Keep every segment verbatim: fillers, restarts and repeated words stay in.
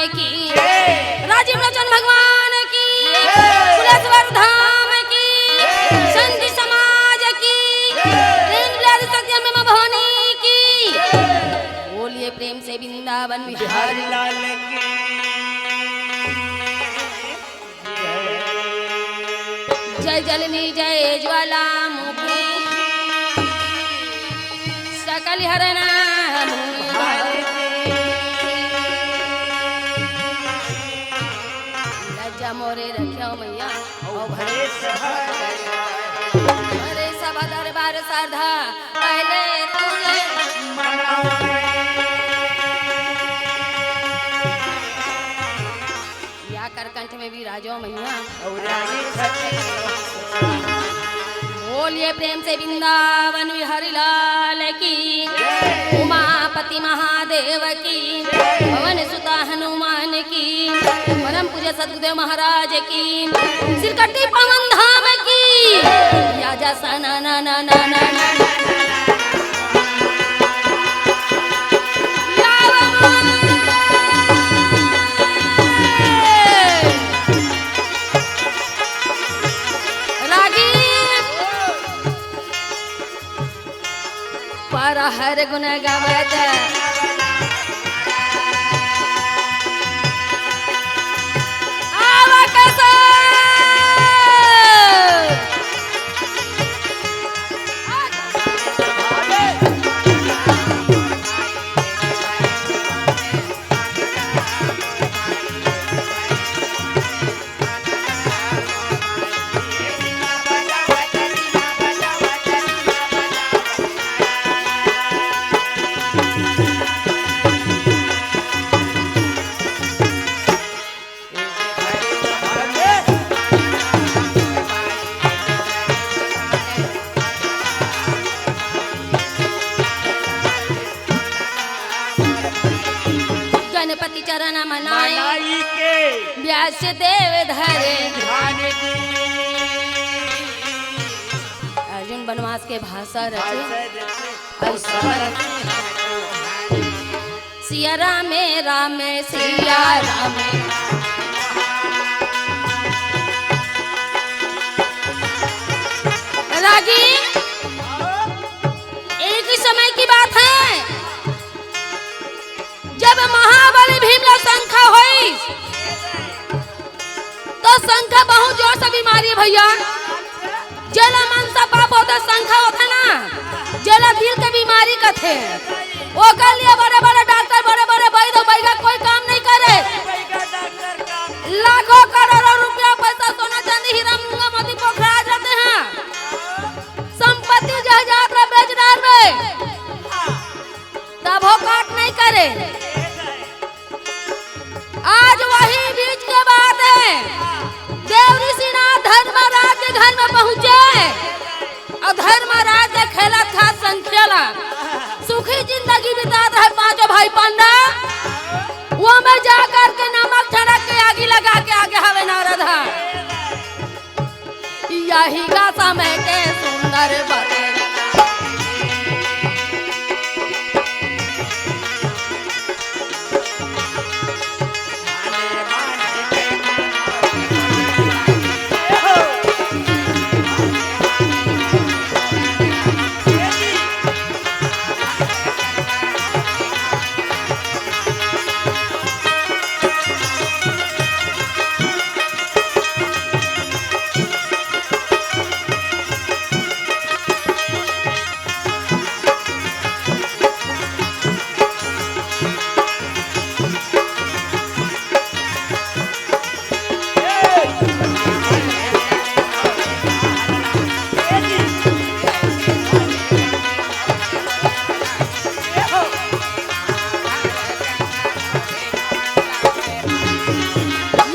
की, राजीव लोचन भगवान की, कुलेश्वर धाम की, संत समाज की, प्रेम दुलारी सत्य में भवानी की। बोलिए प्रेम से वृंदावन बिहारी लाल की। जय जलनी जय ज्वालामुखी, सकल हरना भूमि भारती। लज्जा मोरे रख्यो मैया, ओ भरे सभा, भरे सभा दरबार सरधा, पहले तुझे मनावे। या कर कंठ में विराजो मैया। और रानी सती। बोलिए प्रेम से वृंदावन बिहारी लाल की, उमापति महादेव की, पवन सुता हनुमान की, परम पूज्य सदगुरुदेव महाराज की, सिरकट्टी पावन धाम की। या जा सा ना ना ना ना ना ना। रागी पर हर गुण गावत। आवा कसो। गणपति चरण मनाई। मनाई के। व्यास देव धरे। ध्यान दी। अर्जुन वनवास के भाषा रचे। भाषा रचे। और समर। सिया रामे रामे सिया रामे। रागी, एक ही समय की बात है, जब महाबली भीम ला शंका होइस, तो शंका बहुत जोर से बीमारी है भैया। जेला मनसा पाप होथे, शंका होथे ना, जेला दिल के बीमारी कथे, ओकर लिए बड़े-बड़े डॉक्टर, बड़े-बड़े वैद्य, वैद्य कोई काम नहीं करे। लाखों करोड़ों रुपया, पैसा, सोना, चांदी, हीरा, मूंगा, मोती पोखरा आ जाते हैं। संपत्ति जायदाद ला बेच डारबे, तभो काट नहीं करे। आज वही बीच के बात है, देव ऋषिनाथ धर्मराज के घर में पहुंचे और धर्मराज के खेलत खात संग खेला सुखी जिंदगी बितात रहे पांचों भाई पांडव। वो में जा करके नमक छिड़क के आगी लगा के आगे हवे नारद हा। यही का समय के सुंदर बदन।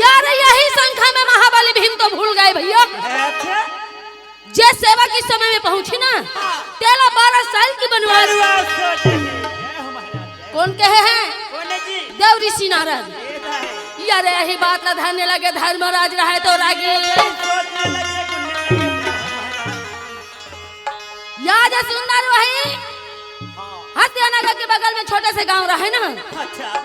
यार, यही शंका में महाबली भीम तो भूल गए भैया। अच्छा। जे सेवा के समय में पहुंची ना, तेला बारह साल की बनवास। बनवास सोच ले। जय हो महाराज, जय। कौन कहे हैं? कौन है जी? देव ऋषि नारद। ये तो है। यार, यही बात ला धरने लगे धर्मराज रहे तो रागी। सोचने लगे, गुनने लगे। या जे सुंदर वही हाँ। हत्यानगर के बगल में छोटे से गांव रहे ना। अच्छा।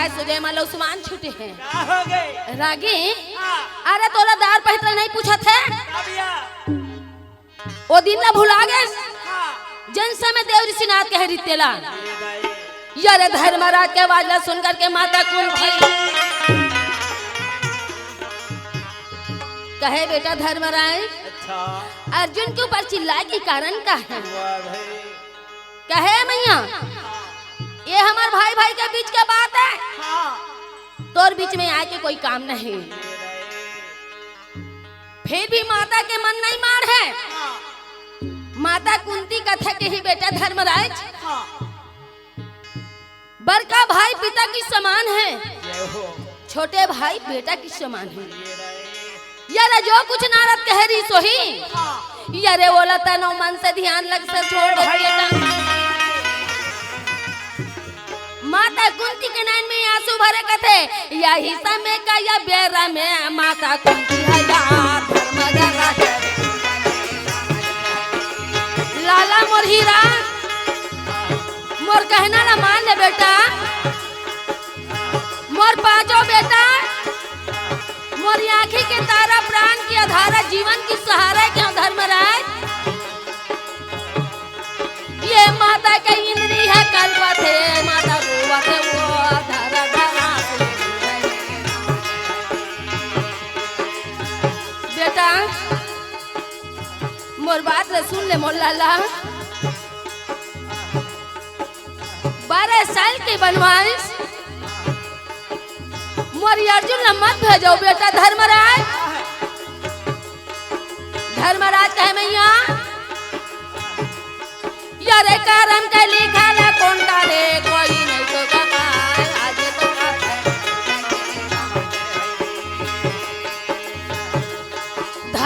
धर्मराज सुजय मा लौसमान छूटे हे। का हो गे? रागी, हाँ। अरे तोला दार पहित नहीं पूछत हे? का भैया? ओ दिन ला भुला गे? हाँ। जन समय देव ऋषिनाथ कहे रितेला। ये दाई। यारे धर्मराज के आवाज ला सुन करके माता कुंती कहे, "बेटा धर्मराज, अच्छा। अर्जुन के ऊपर चिल्लाए के कारण का हे?" वाह भाई। कहे, "मैया, ये हमर भाई भाई के बीच के बात हे, हाँ। तोर बीच में आए के कोई काम नहीं।" फिर भी माता के मन नहीं माढ़े। हाँ। माता कुंती कथे के ही, "बेटा धर्मराज, हाँ। बड़का भाई पिता के समान हे, जय हो। छोटे भाई बेटा के समान हे। ये रहे। यारे जो कुछ नारद कहे रहिस होही, हाँ। यारे ओला तन अउ मन से ध्यान लग से छोड़ दे भाई। बेटा।" माता कुंती के नैन में आंसू भरे कथे, यही समय का या बेरा में माता कुंती हे यार धर्म जरा के। लाला मोर हीरा, मोर कहना ला मान ले बेटा, मोर पांचों बेटा, मोर आँखी के तारा, प्राण की आधारा, जीवन की सहारा के धर्मराज। ये माता के इंद्री हे कलपथे, माता रोवथे वो धरा धरा से। बेटा, मोर बात ला सुन ले मोर लाला। बारह साल के बनवास, मोर अर्जुन ला मत भेजो बेटा धर्मराज। धर्मराज कहे, "मैया, यारे करम के लिखा ला कोन डारे, कोई नहीं तो कपार, आज तो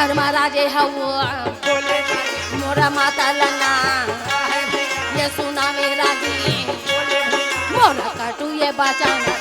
धर्मराजे हवो, बोले जी, मोरा माता लना, काहे भैया? ये सुनावे रागी, बोले भैया। मोरा कटु ये बचन।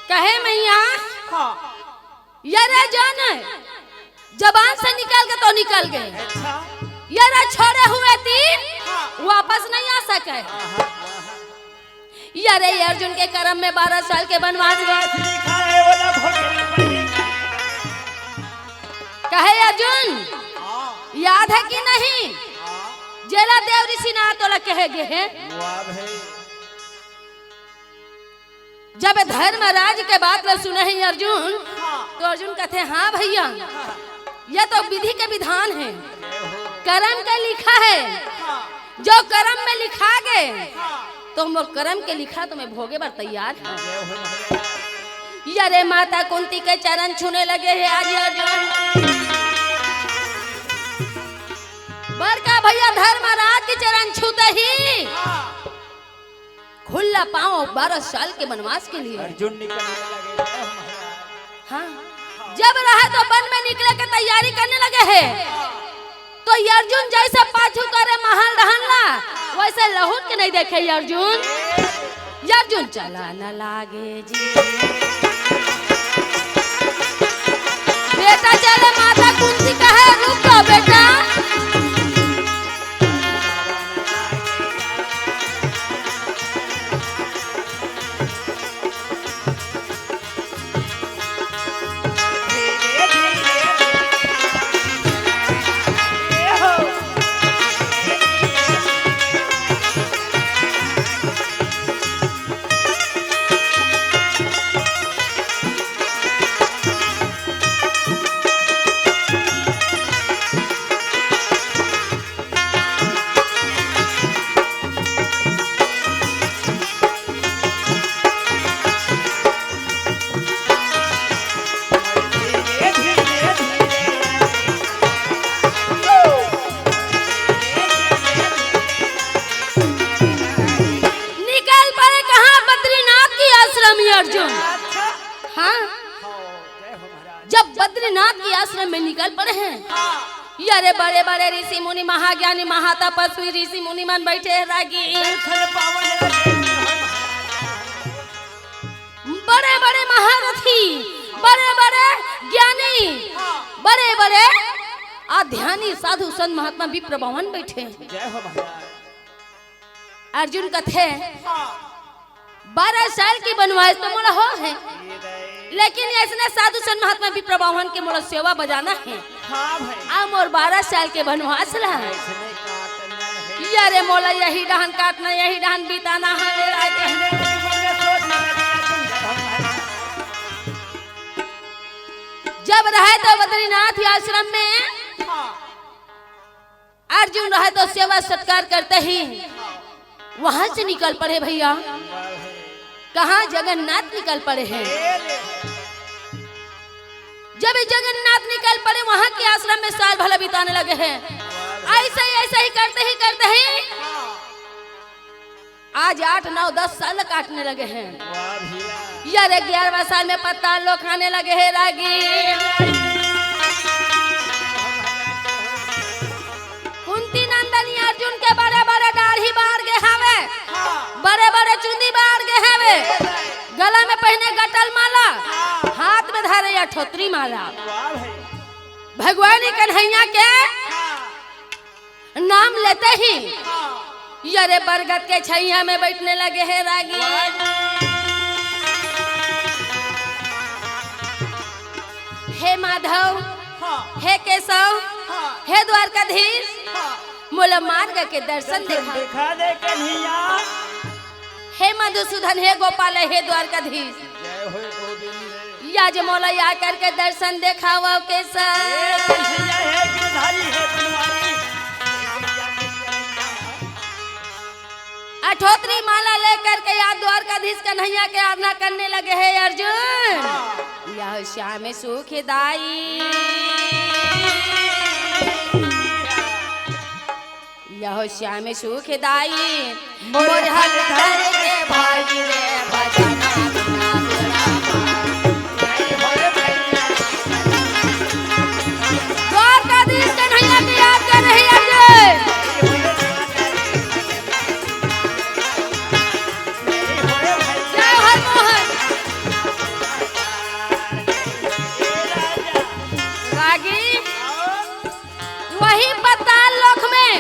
कहे मैया, हाँ। यरे जान, जबान से निकल के तो निकल गए। अच्छा। यरे छोड़े हुए तीर हाँ। वापस नहीं आ सके। आहा, आहा। यरे अर्जुन के करम में बारह साल के बनवास गए। लिखा है, वो ना भोगना पड़ेगा। कहे अर्जुन, हाँ। याद है कि नहीं? हाँ। जेला देव ऋषि ना तोला कहे गे हे। वाह भाई। जब धर्मराज के बात ल सुने हे अर्जुन, हाँ। तो अर्जुन कथे, "हाँ भैया, हाँ। ये तो विधि के विधान हे, करम के लिखा हे। हाँ। जो करम में लिखा गे, हाँ। तो मोर करम के लिखा तो मैं भोगे बर तैयार हूँ।" जय हो महाराज। यरे माता कुंती के चरण छूने लगे हे आज अर्जुन। बड़का भैया धर्मराज के चरण छूते ही हाँ। खुला पांव बारह साल के वनवास के लिए। अर्जुन निकलने लगे, जय हो महाराज। हाँ, जब रहे तो वन में निकले के तैयारी करने लगे हे, तो ये अर्जुन जैसे पाछू करे महल रहन ला, वैसे लहुट के नहीं देखे ये अर्जुन। ये अर्जुन चला न लागे जी। बेटा चले, माता कुंती कहे, "रुक जाओ बेटा।" निकल पड़े कहाँ? बद्रीनाथ की आश्रम ही अर्जुन। हाँ, जब बद्रीनाथ की आश्रम में निकल पड़े हैं, ये अरे बड़े बड़े ऋषि मुनि महाज्ञानी महातपस्वी ऋषि मुनि मन बैठे हैं रागी। बड़े बड़े महारथी, बड़े बड़े ज्ञानी, बड़े बड़े अध्यानी साधु संत महात्मा विप्र बावन बैठे हैं। जय हो महाराज। अर्जुन कथे, हाँ। बारह साल की बनवास तो मोला हो है, लेकिन ऐसने साधु संत महात्मा विप्र बावन के मोला सेवा बजाना है। हाँ भाई। आ मोर बारह साल के बनवास ला। ऐसने काटना है। ये अरे मोला यही डहन काटना, यही डहन बिताना है। ऐसने कोई बोले सोच ना लगे, तुम जब हम हैं। जब रहे तो बद्रीनाथ आश्रम में, हाँ। अर्जुन रहे तो सेवा सत्कार करते ही वहां से निकल पड़े भैया। कहाँ? जगन्नाथ निकल पड़े हैं। जब ये जगन्नाथ निकल पड़े, वहां के आश्रम में साल भला बिताने लगे हैं। ऐसे ही, ऐसे ही करते ही, करते ही आज आठ, नौ, दस साल काटने लगे हैं। वाह भैया। यार, ग्यारहवाँ साल में पत्ता लो खाने लगे हैं रागी। कुंती नंदनी अर्जुन के बड़े बड़े दाढ़ी बार गे हवे, हाँ। बड़े बड़े चुंदी बार गे हवे, गला में पहने गटल माला, हाँ। हाथ में धरे या ठोतरी माला। वाह भाई। भगवान कन्हैया के हाँ। नाम लेते ही हाँ। ये अरे बरगद के छैया में बैठने लगे हैं रागी। वाह। हे माधव, हाँ। हे केशव, हाँ। हे द्वारकाधीश, हाँ। मोला मार्ग के दर्शन दर्शन देखा। देखा दे कन्हैया। हे मधुसूदन, हे गोपाल, हे द्वारकाधीश, जय होय गोविंद। या जे मोला या करके दर्शन देखावव केशव। हे कन्हैया, हे गिरधारी, हे बनवारी। अठोतरी माला लेकर के या द्वारकाधीश कन्हैया के आराधना करने लगे हे अर्जुन। हाँ। यह श्याम सुखदाई, यह श्याम सुखदाई, मोर हल धर के भाई रे भजना बिना बेड़ा पार। द्वारकाधीश कन्हैया के याद कर रही है ये। जय हर मोहन। रागी, वही पाताल लोक में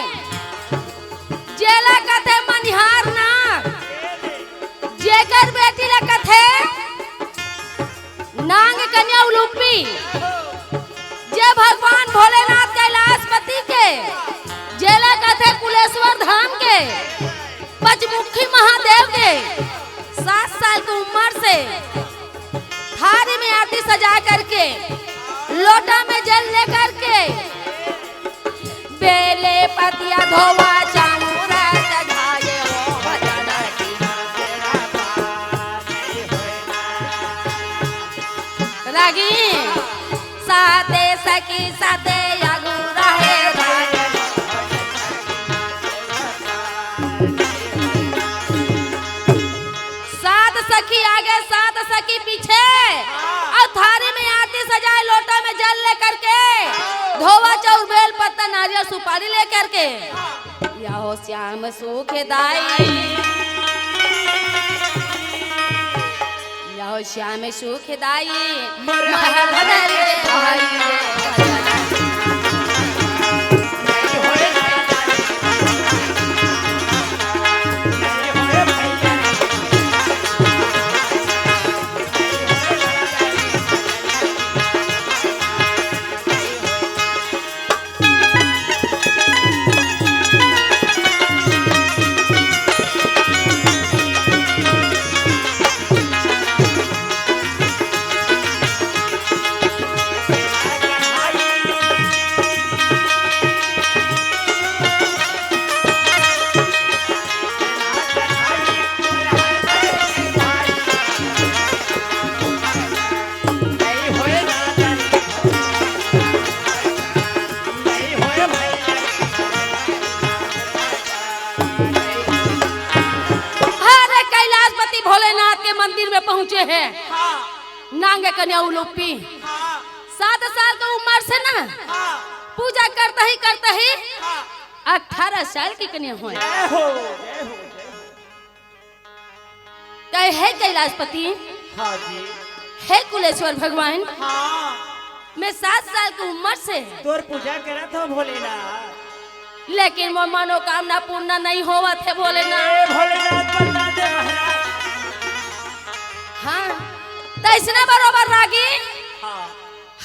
जेला कथे मनिहार नाग, जेकर बेटी ला कथे नांग कन्या उलूपी, जे भगवान भोलेनाथ कैलाशपति के, जेला कथे कुलेश्वर धाम के, पंचमुखी महादेव के, सात साल की उम्र से थारी में आरती सजा करके, लोटा में जल लेकर के, बेले पतिया धोवा चाउर चढ़ाए हो भजन की बेड़ा पार। रागी, साते सखी साते आगू रहे रागी। सात सखी आगे, सात सखी पीछे। हाँ। अउ थारी में आरती सजाए, लोटा में जल लेकर के, हाँ। धोवा चाउर, बेल पत्ता, नारियल, सुपारी लेकर के। हाँ। यहो श्याम सुखदाई, यहो श्याम सुखदाई, मोर हर हर भाई। अरे कैलाशपति भोलेनाथ के मंदिर में पहुंचे हैं। हाँ। नांग कन्या उलूपी। हाँ। सात साल के उम्र से ना हाँ। पूजा करता ही करता ही हाँ। अठारह साल की कन्या होए। जय हो, जय हो, जय हो। कहे, "हे कैलाशपति, हाँ जी। हे कुलेश्वर भगवान, हाँ। मैं सात साल की उम्र से तोर पूजा करत हो भोलेनाथ, लेकिन मोर मनोकामना पूर्ण नहीं होवत हे भोलेनाथ।" ए भोलेनाथ, बता दे महाराज। हाँ, तैसने बरोबर रागी। हाँ।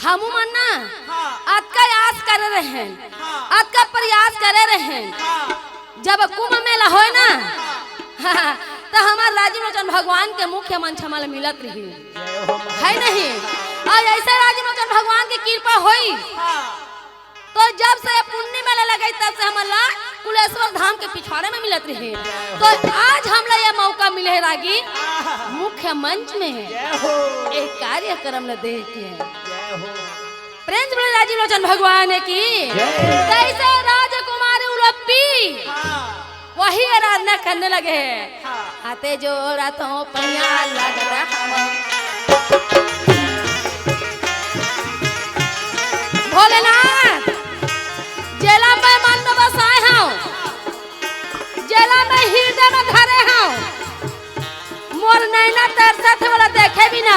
हमू मन ना हाँ। अतका आस करे रहेन, हाँ। अतका प्रयास करे रहेन। हाँ। जब कुंभ मेला होय ना, हाँ। त हमर राजीव लोचन भगवान के मुख्य मंच हमन ल मिलत रही, जय हो है नहीं? अउ ऐसे राजीव लोचन भगवान के कृपा होई। हाँ। तो जब से ये पुन्नी मेला लगई, तब से हमन ला कुलेश्वर धाम के पिछवाड़े में मिलत रहे। तो आज हमला ये मौका मिले हे रागी, मुख्य मंच में जय हो। एक कार्यक्रम ल देख के। जय हो। प्रेम से बोले राजीव लोचन भगवान की। जय। कैसे राजकुमारी उलप्पी। हाँ। वही आराधना करने लगे हैं। हाँ। हाथे जोड़ा तो पैया लगता हूँ। भोलेनाथ, जेला मैं मन में बसाए हूँ, जेला मैं हृदय में धरे हूँ, मोर नैना तरसत हे, मोला देखे बिना।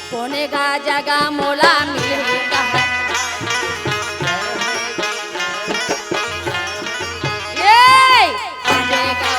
कोने गा जगा मोला मिलही कहाँ? ए, कोने गा।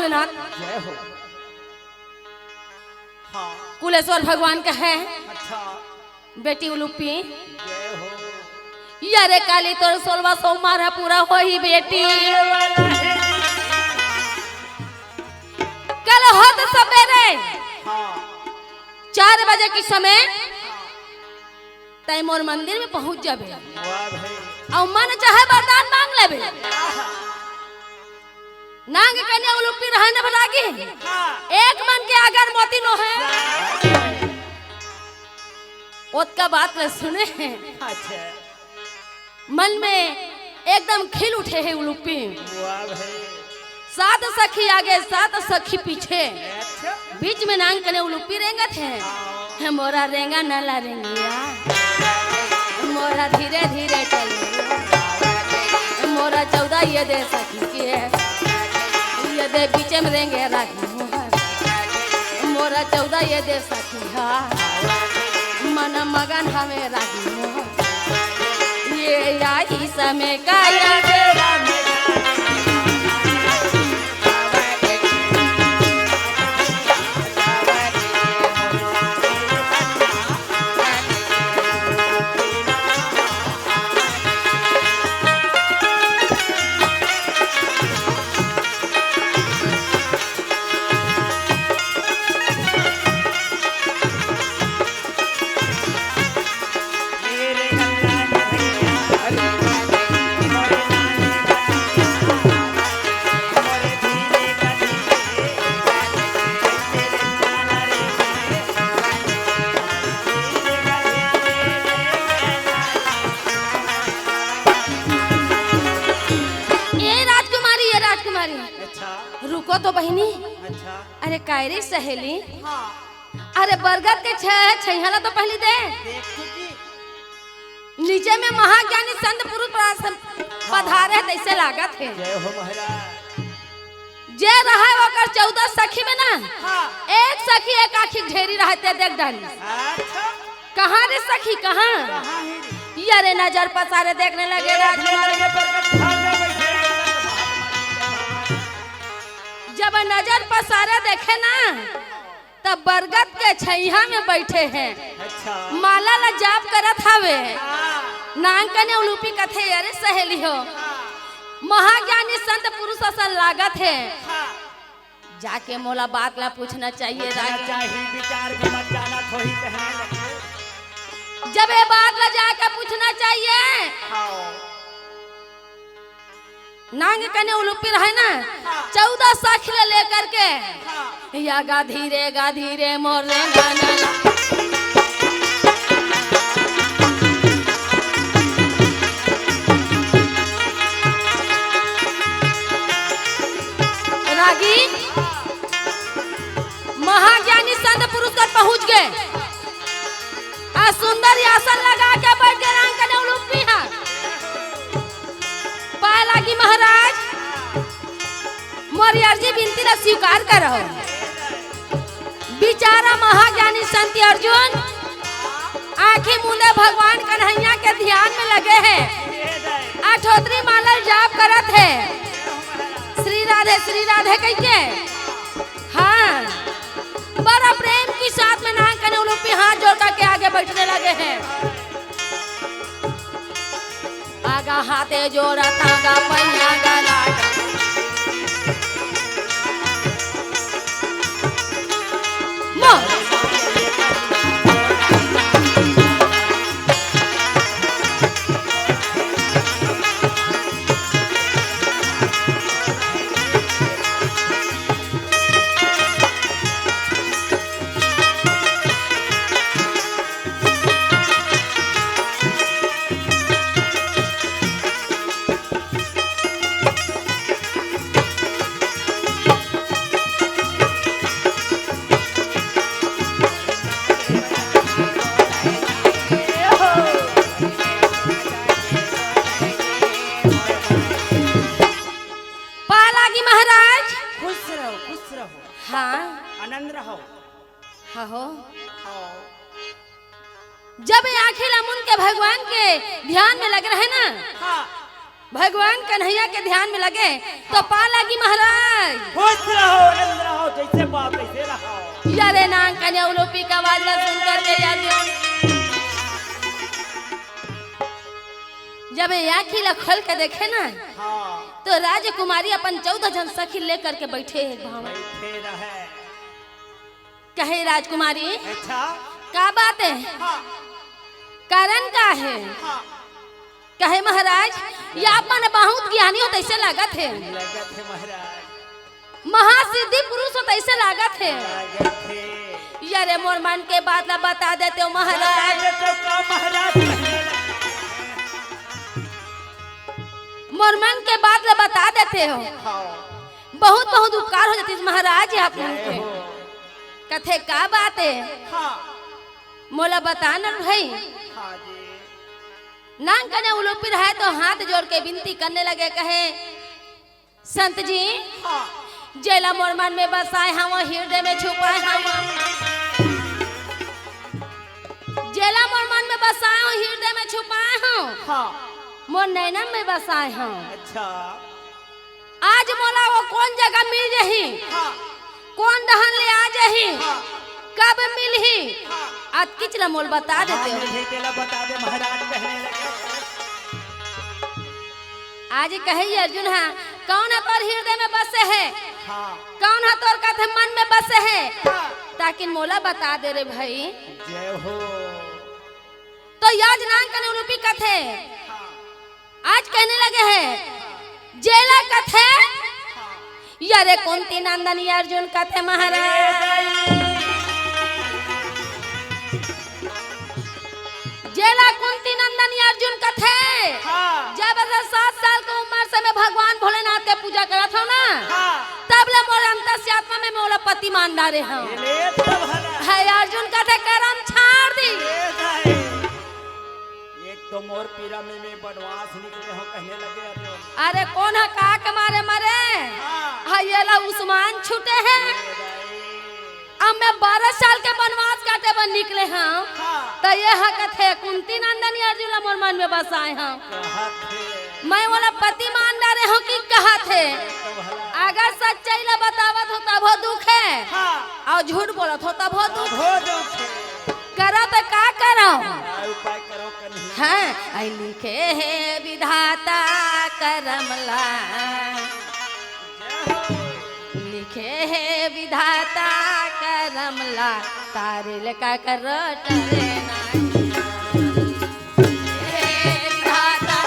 नाथ। जय हो। हाँ। कुलेश्वर भगवान कहे, अच्छा। बेटी उलूपी, जय हो। या रे काली, तोर सोलवा सोमवार ह पूरा होही बेटी। कल होत सबेरे हाँ। चार बजे के समय तैं मोर मंदिर में पहुंच जाबे। वाह भाई। अउ मन चाहे वरदान मांग लेबे। नांग कन्या उलूपी रहय न भलागी। हाँ। एक मन के अगर मोती नोहे। ओतका बात ल सुने। अच्छा। मन में एकदम खिल उठे हे उलूपी। वाह भाई। सात सखी आगे, सात सखी पीछे। अच्छा। बीच में नांग कने उलूपी रेंगत हे। हे मोरा रेंगा नाला रेंगिया, मोरा धीरे धीरे चलिया, मोरा चौदह ये दे सखी के, ये दे बीच में रेंगे रागी मोहर, मोरा चौदह ये दे सखी हा, मन मगन हवे रागी मोहर, ये आई समय काया। ए राजकुमारी, ए राजकुमारी, अच्छा। रुको तो बहिनी। अच्छा। अरे काय रे सहेली? हाँ। अरे बरगद के छ-, छइहा ला तो पहिली दे। देखो जी। नीचे में महाज्ञानी संत पुरुष परास-, पधारे हे, तइसे लागत हे। जय हो महाराज। जे रहय ओकर चौदह सखी में ना, हाँ। एक सखी एक आँखी ढेरी रहय, ते देख डारी। अच्छा। कहाँ रे सखी, कहाँ? कहाँ हे रे? ये रे नजर पसारे देखने लगे देखने राजकुमार। लगे प्रकट धाम में बैठे। जब नजर पसारे देखे ना, तब बरगद के छइहा में बैठे हे। अच्छा। माला ला जाप करत हवे। हाँ। नांग कने उलूपी कथे, अरे सहेली हो, हाँ। महाज्ञानी संत पुरुष असन लागत हे। हाँ। जाके मोला बात ला पूछना चाहिए पूछना रागी। चाहिए, विचार विमर्श जाना थोड़ी कहने लगे। जब ये बात ला जाके पूछना चाहिए। हाँ। नांग कने उलूपी रहय ना, हाँ। चौदह सखी ले लेकर के, हाँ। या गा धीरे गा धीरे मोर रे गाना। रागी, महाज्ञानी संत पुरुष तक पहुंच गे। आ सुंदर आसन लगा के बैठ गे नांग कने उलूपी हा। पाय लागी महाराज, मोर अर्जी बिनती ला स्वीकार करव। बिचारा महाज्ञानी संत अर्जुन आँखी मूंदे भगवान कन्हैया के ध्यान में लगे हे। अठोतरी माला ल जाप करत हे, श्री राधे, श्री राधे कहिके। हाँ, बड़ा प्रेम के साथ में नांग कने उलूपी हाथ जोड़ करके आगे बैठने लगे हे। आगा हाथे जोड़ा तागा पैया गला। पाय लागी महाराज। खुश रहो, खुश रहो। हाँ। आनंद रहो। हाँ हो। हाँ। जब ये आँखी ला मूंद के भगवान के ध्यान में लगे रहे ना, हाँ। भगवान कन्हैया के ध्यान में लगे तो पार लागी महाराज। खुश रहो, आनंद रहो, जैसे बाप तैसे रहो। यारे नांग कन्या उलोपी का आवाज ला सुन करके यार जब ये आँखी ला खोल के देखे ना, हाँ। तो राजकुमारी अपन चौदह जन सखी लेकर के बैठे हे एक भाव। बैठे रहे। कहे राजकुमारी, अच्छा। का बात है? हाँ। कारण का है? हाँ। कहे महाराज, ये आप मन बहुत ज्ञानी हो तैसे लागत है। लागत है महाराज। महासिद्धि पुरुष हो तैसे लागत है। लागत है। यारे मोर मन के बात ला बता देते हो महाराज। बता देते हो का महाराज? मोर मन के बात ला बता देते हो। हाँ। बहुत बहुत उपकार हो जाती महाराज आप मन के। जय हो। कथे का बात है? हाँ। मोला बता न भाई। हाँ जी। नांग कन्या उलोपी रहे तो हाथ जोड़ के विनती करने लगे, कहे, संत जी, हाँ। जेला मोर मन में बसाए हवं, हृदय में छुपाए हवं, जेला मोर मन में बसाए हवं, हृदय में छुपाए हवं, हाँ। मोर नैनन में बसाए हवं। अच्छा। आज मोला वो कोन जगह मिल जही, हाँ। कोन डहन ले आ जही, हाँ। कब मिलही, हाँ। अतकिच ला मोला बता देते हो। मिलही तेला बता दे महाराज कहने लगे। आज कहे अर्जुन हा, कौन हा तोर हृदय में बसे हे? हाँ। कौन हा तोर कथे मन में बसे हे? हाँ। ताकि मोला बता दे रे भाई। जय हो। तो याज नांग कन्या उलोपी कथे। हाँ। आज कहने लगे हे, जेला कथे, यारे कुंती नंदन अर्जुन कथे महाराज। जेला कुंती नंदन अर्जुन कथे, हाँ। जब से सात साल के उम्र से मैं भगवान भोलेनाथ के पूजा करत हूँ ना, हाँ। तब ले मोर अंतस आत्मा में मोला पति मान डारे हूँ। ये ले तो भला। हे अर्जुन कथे करम छाड़ दी। ये दाई। एक तो मोर पीरा में मैं बनवास निकले हो कहने लगे अर्जुन। अरे कोन हा का के मारे मरे? हाँ। हा ये ला उस्मान छूटे हे। ये दाई। अब मैं बारह साल के बनवास काटे बर निकले हूँ। हाँ। तो ये हा कथे कुंती नंदन अर्जुन ला मोर मन में बसाए हूँ। कहत हे। मैं ओला पति मान डारे हूँ कि कहत हे। तो भला। अगर सच्चाई ला बतावत हो तब हो दुख हे। हाँ। अउ झूठ बोलत हो तब हो दुख। तब हो दुख हे। करत का करव? का उपाय करव कन्हैया? हाँ, ऐ लिखे हे विधाता करम ला। जय हो। लिखे हे विधाता करम ला, तारे ले का करो टरे नाही। हे विधाता।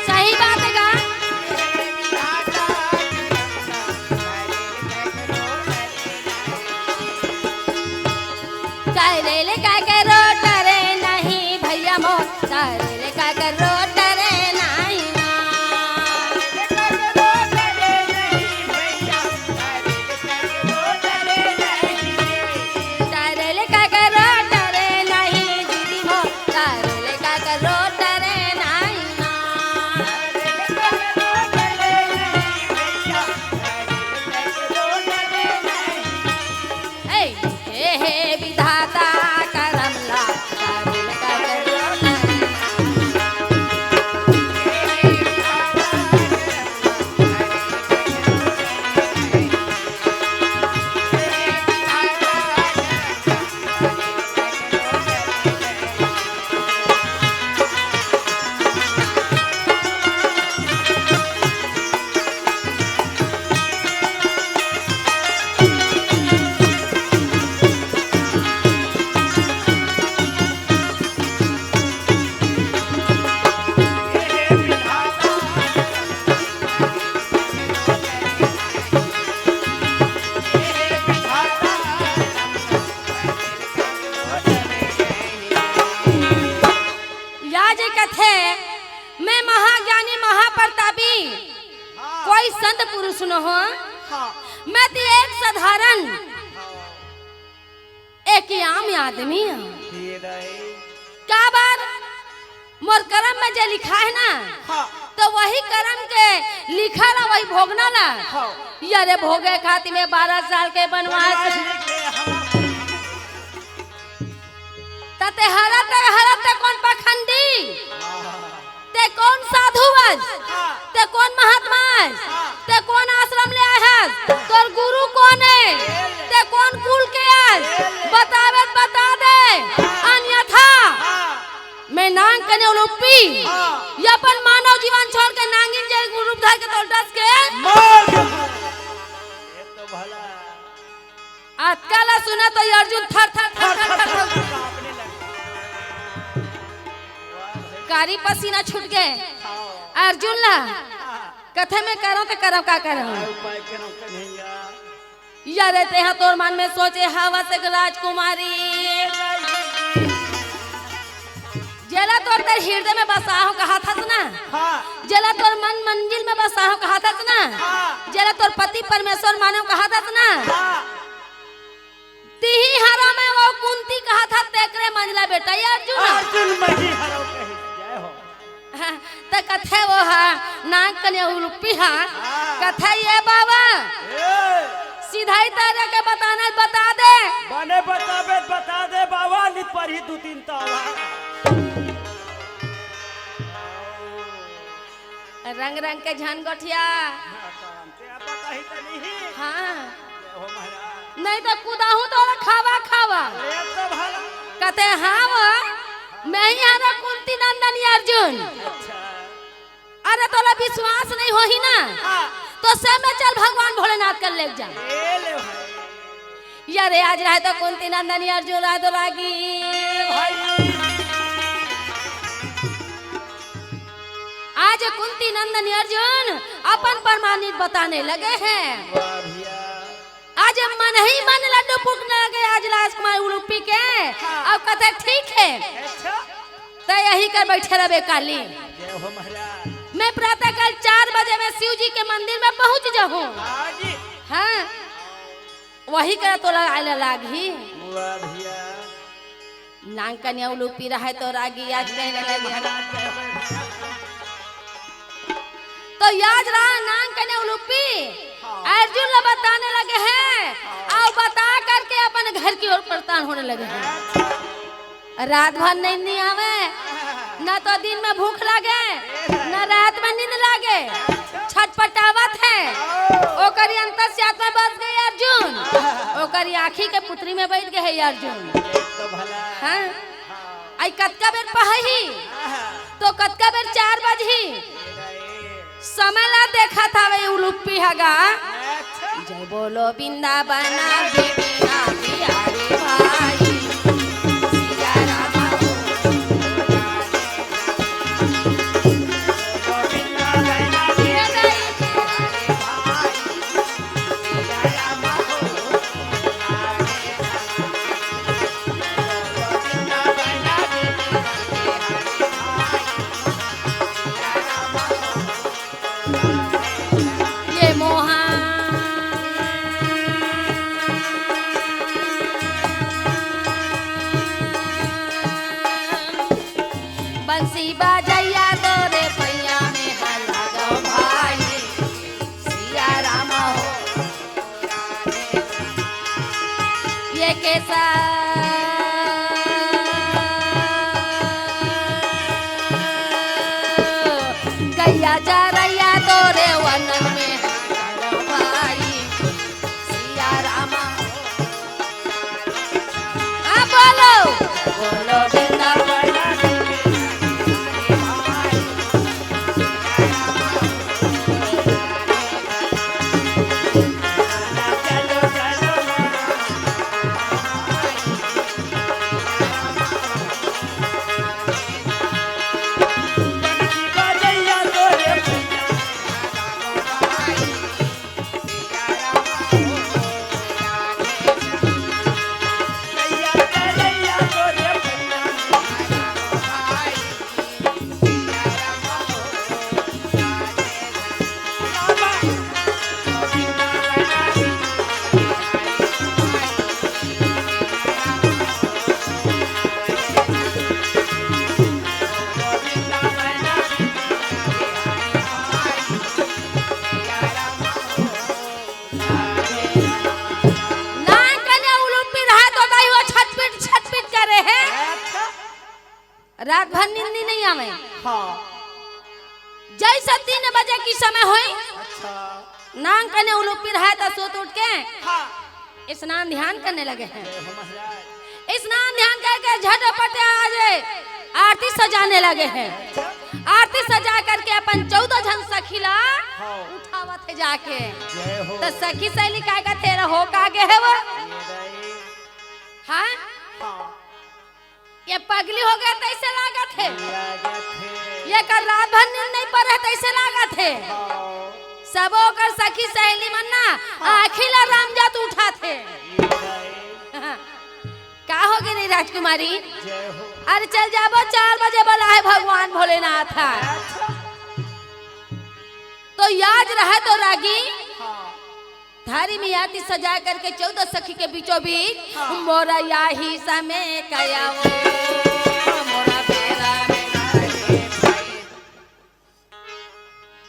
सही बात हे गा। करेले का करो टरे नहीं भैया मोर, करेले का करो टरे नहीं ना। करेले का करो टरे नहीं दीदी मोर, करेले का करो टरे नहीं ना। ए, हे, हे विधाता करम ला, करम ला। या जे कथे, मैं महाज्ञानी महाप्रतापी, हाँ। कोई संत पुरुष न हो, हाँ। मैं तो एक साधारण हाँ। एक आम आदमी हूँ। हे दाई। काबर? मोर करम में जे लिखा हे ना, हाँ। तो वही करम के लिखा ला, वही भोगना ला। हाँ। यारे भोगे खातिर मैं बारह साल के बनवास। बनवास निकले, हाँ। त ते हरत, हरत ते कोन पा हाँ। ये अपन मानव जीवन छोड़ के नांगिन जैसे रूप धर के तोर डस के मार दे। ये तो भला। अतका ला सुना तो ये अर्जुन थर थर थर थर थर थर कांपने लगे। कारी पसीना छूट गए। हाँ। अर्जुन ला हाँ। कथे में करो तो करो का करो। काय उपाय करो कन्हैया? या रे, तेहा तोर मन में सोचे हवस एक राजकुमारी। जेला तोर तेर हृदय में बसाहो कहत हस ना। हाँ। जेला तोर मन मंजिल में बसाहो कहत हस ना। हाँ। जेला तोर पति परमेश्वर मानो कहत हस ना। हाँ। तिही हरा में वो कुंती कहत हस, तेकरे मंझला बेटा ये अर्जुन। अर्जुन मही हरो कही। जय हो। हाँ, त कथे वो हा, नांग कन्या उलूपी हा, हाँ। कथे ये बाबा, ए। सीधाई तरे के बताना बता दे। बने बताबे, बता दे बाबा, नि परही दू तीन तावा। रंग रंग के झन गोठिया। हाँ, काम ते आप बताही त नहीं। हाँ। जय हो महाराज। नहीं तो कुदाहू तो खावा खावा। ले तो भला। कथे हाँ वो, मैं ही हरा कुंती नंदन अर्जुन। अच्छा। अरे तोला विश्वास नहीं होही ना, हाँ। तो से में चल भगवान भोलेनाथ कर ले जा। ए ले भाई। या रे, आज रहे तो कुंती नंदन अर्जुन रहे तो रागी। भाई। आज कुंती नंदन अर्जुन अपन प्रमाणित बताने लगे हैं। वाह भैया। आज मन ही मन लड्डू फूटने लगे, आज राजकुमार उलूपी के। हाँ। अब कथे ठीक है, अच्छा। त यही कर बैठे रहबे काली। जय हो महाराज। मैं प्रातः काल चार बजे में शिव जी के मंदिर में पहुंच जाहूं। हाँ जी। हाँ, वही कर तोला आए ला लागही। वाह भैया। नांग कन्या उलूपी रहे तो रागी आज कहने लगे। तो याज रहा नांग कन्या उलूपी हाँ। अर्जुन ला बताने लगे हैं हाँ। और बता करके अपन घर की ओर प्रस्थान होने लगे हैं। रात भर नींद नहीं आवे, न तो दिन में भूख लागे, न रात में नींद लागे। छटपटावत है। ओकरी अंतस आत्मा बस गए अर्जुन। ओकरी आँखी के पुतरी में बैठ गए है अर्जुन। एक तो भला। हाँ। हाँ। आई कतका बेर पहही, हाँ। तो कतका बेर चार बजही। समय ला देखत हवे उलूपी हगा। अच्छा। जय बोलो वृंदावन बिहारी भाई। सिया राम हो। ये मोहा बंसी बजैया तोरे पैया में हला दो भाई, सिया राम हो। ये केसा गैया चरैया तोरे वन में हला दो भाई, सिया राम हो। हाँ, बोलो। बोलो वृंदावन। नांग कन्या उलूपी रहा तो दाई वो छटपिट, छटपिट करे है। अच्छा। रात भर नींद नहीं आवे। हाँ। जैसा तीन बजे की समय होई, अच्छा। नांग कन्या उलूपी रहा तो सुत उठ के हाँ। स्नान ध्यान करने लगे हैं। जय हो महाराज। स्नान ध्यान करके झटपट आज आरती सजाने लगे हे। आरती सजा करके अपन चौदह झन सखी ला हाँ। उठावत हे जाके। जय हो। त सखी सहेली का कहथे, "रे हो का गे हे वो?" ये दाई। हाँ? हाँ। ये पगली हो गे तइसे लागत हे। लागत हे। ये कर रात भर नींद नइ परे हे तइसे लागत हे। हाँ। सबो ओकर सखी सहेली मन ना हाँ। आँखी ला रामजात उठाथे। ये दाई। का हो गे रे राजकुमारी? जय हो। अरे चल जाबो, चार बजे बला हे भगवान भोलेनाथ ह। अच्छा। तो याद रहे तो रागी, हाँ। थारी में आरती सजा करके चौदह सखी के बीचों बीच हाँ। मोरा याही समय कयावो, मोरा बेरा में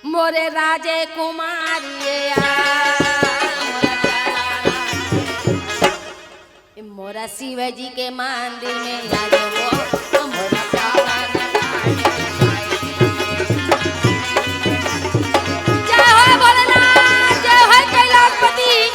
मोरे राजे कुमारिया, मोरा शिव जी के मंदिर में आ जाओ, मोरा जय हो भोलेनाथ, जय हो कैलाशपति।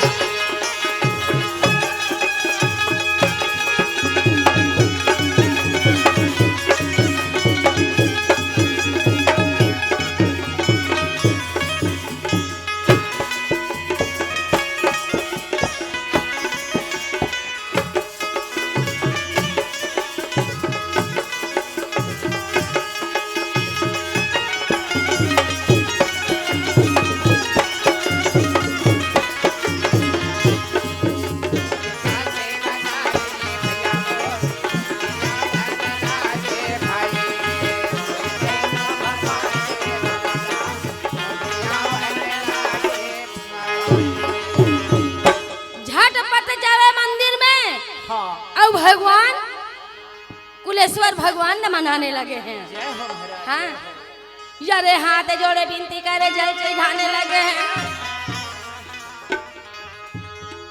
झटपट जावे मंदिर में। हाँ। अउ भगवान कुलेश्वर भगवान ल मनाने लगे हे। जय हो महाराज। हाँ। यरे हाथ जोड़े बिनती करे, जल चढ़ाने लगे हे।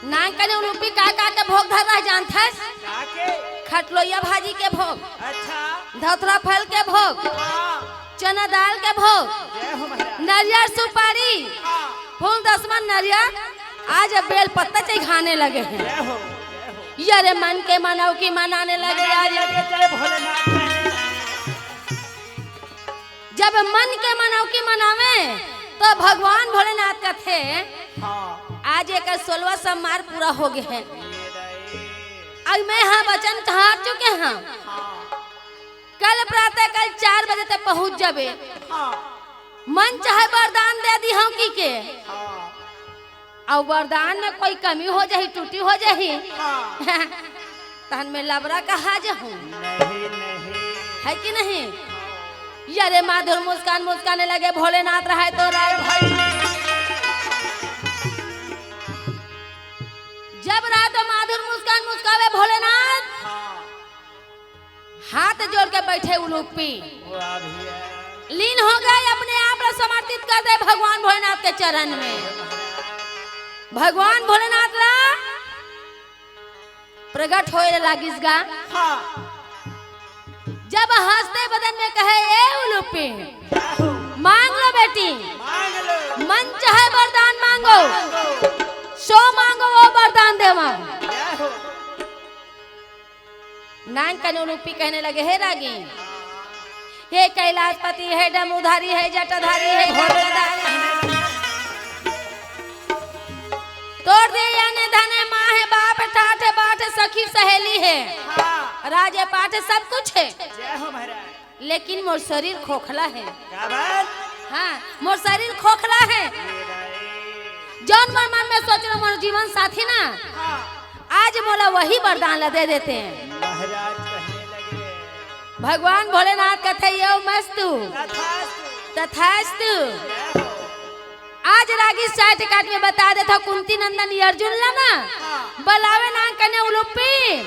नांग कने उलूपी का का के भोग धर रहे जानथस? का के? खटलोइया भाजी के भोग, अच्छा। धतुरा फल के भोग, हाँ। चना दाल के भोग, जय हो महाराज। नरियर सुपारी, हाँ। फूल दसमन नरियर, आज बेल पत्ता चढ़ाने लगे हे। जय हो, जय हो। यरे मन के मनौकी मनाने लगे मनाने आज। लगे, जय भोलेनाथ कहे। जब मन के मनौकी मनावे, तो भगवान भोलेनाथ कथे, हाँ। आज एकर सोलवा सोमवार पूरा हो गे हे। ये दाई। अब मैं हा वचन कहा चुके हंव। हाँ। कल प्रातः काल चार बजे तक पहुंच जाबे। हाँ। मन चाहे वरदान दे दिहंव कहिके। हाँ। अउ वरदान में कोई कमी हो जाही, त्रुटि हो जाही, हाँ। तहन मैं लबरा कहा जाहूं। नहीं, नहीं। हे कि नहीं? यरे माधुर मुस्कान मुस्काने लगे, भोलेनाथ रहे तो राय भाई। जब रहे तो माधुर मुस्कान मुस्कावे भोलेनाथ। हाँ। हाथ जोड़ के बइठे उलूपी। वाह भैया। लीन हो गे, अपने आप ला समर्पित कर दे भगवान भोलेनाथ के चरण में। भगवान भोलेनाथ ला प्रगट होए लागिस गा। हाँ। जब हंसते बदन में कहे, "ए उलूपी, मांग लो बेटी, मांग लो। मन चाहे वरदान मांगो, मांगो। सो मांगो वो वरदान देवा।" जय हो। नांग कने उलूपी कहने लगे, "हे रागी, हे कैलाशपति, हे डमरूधारी, हे जटाधारी, हे खड्गधारी, तोर दे अन धन मां हे, बाप ठाठ बाट, सखी सहेली हे, हाँ। राजे पाठ सब कुछ हे, जय हो महाराज। लेकिन मोर शरीर खोखला हे।" का बात? हाँ, मोर शरीर खोखला हे। जौन मोर मन में सोच रहे, मोर जीवन साथी ना, हाँ। आज मोला वही वरदान ला दे देते। महाराज कहने लगे। भगवान भोलेनाथ कथे, "यो मस्तु। तथास्तु। तथास्तु।" जय हो। आज रागी साठ काट में बता देथंव, कुंती नंदन अर्जुन ला ना, हाँ। बलावे नांग कने उलूपी,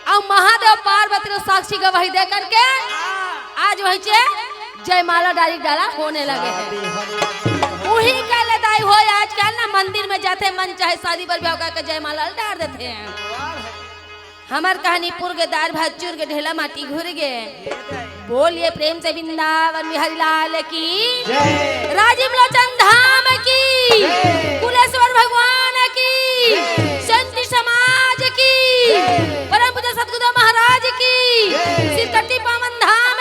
अउ महादेव पार्वती ला साक्षी गवाही दे करके, हाँ। आज वही चे जयमाला डारी डाला होने लगे हे। शादी होने लगे। उही कहले दाई हो, आजकल ना मंदिर में जाथे, मन चाहे शादी बर ब्याह करके जयमाला डार देथे। वाह। हमर कहानी पुर गे, दार भात चुर गे, ढेला माटी घुर गे। बोलिए प्रेम से वृंदावन बिहारी लाल की। जय। राजीव लोचन धाम की। जय। कुलेश्वर भगवान की। जय। संत समाज की। जय। परम पूज्य सतगुरुदेव महाराज की। जय। सिरकट्टी पावन धाम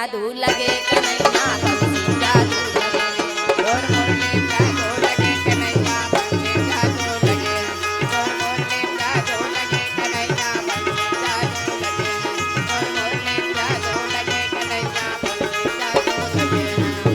जादू लगे कन्हैया बंसी जादू लगे। तोर मोर में जादू लगे कन्हैया बंसी जादू लगे। तोर मोर में जादू लगे कन्हैया बंसी जादू लगे। तोर मोर में जादू लगे कन्हैया बंसी जादू लगे।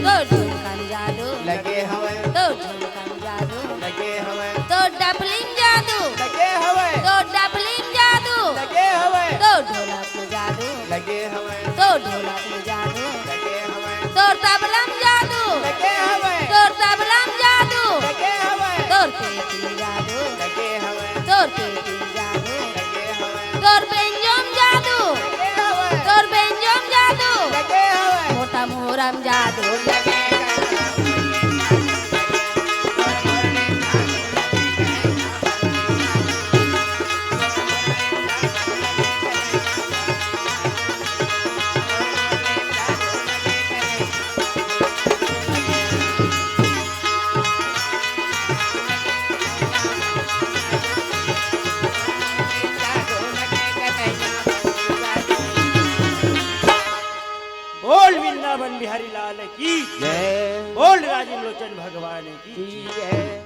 तोर झुमका में जादू लगे हवय। तोर झुमका में जादू लगे हवय। तोर डफली में जादू लगे हवय। तोर डफली में जादू लगे हवय। तोर ढोलक में जादू लगे हवय। तोर ढोलक में जादू लगे हवय। तोर तबला में जादू लगे हवय। तोर तबला में जादू लगे हवय। तोर पेटी में जादू लगे हवय। तोर पेटी में जादू लगे हवय। तोर बेंजो में जादू लगे हवय। तोर बेंजो में जादू लगे हवय। मोटा मोहरा में जादू लगे हवय। बोल वृंदावन बिहारी लाल की। जय। बोल राजीव लोचन भगवान की। की जय।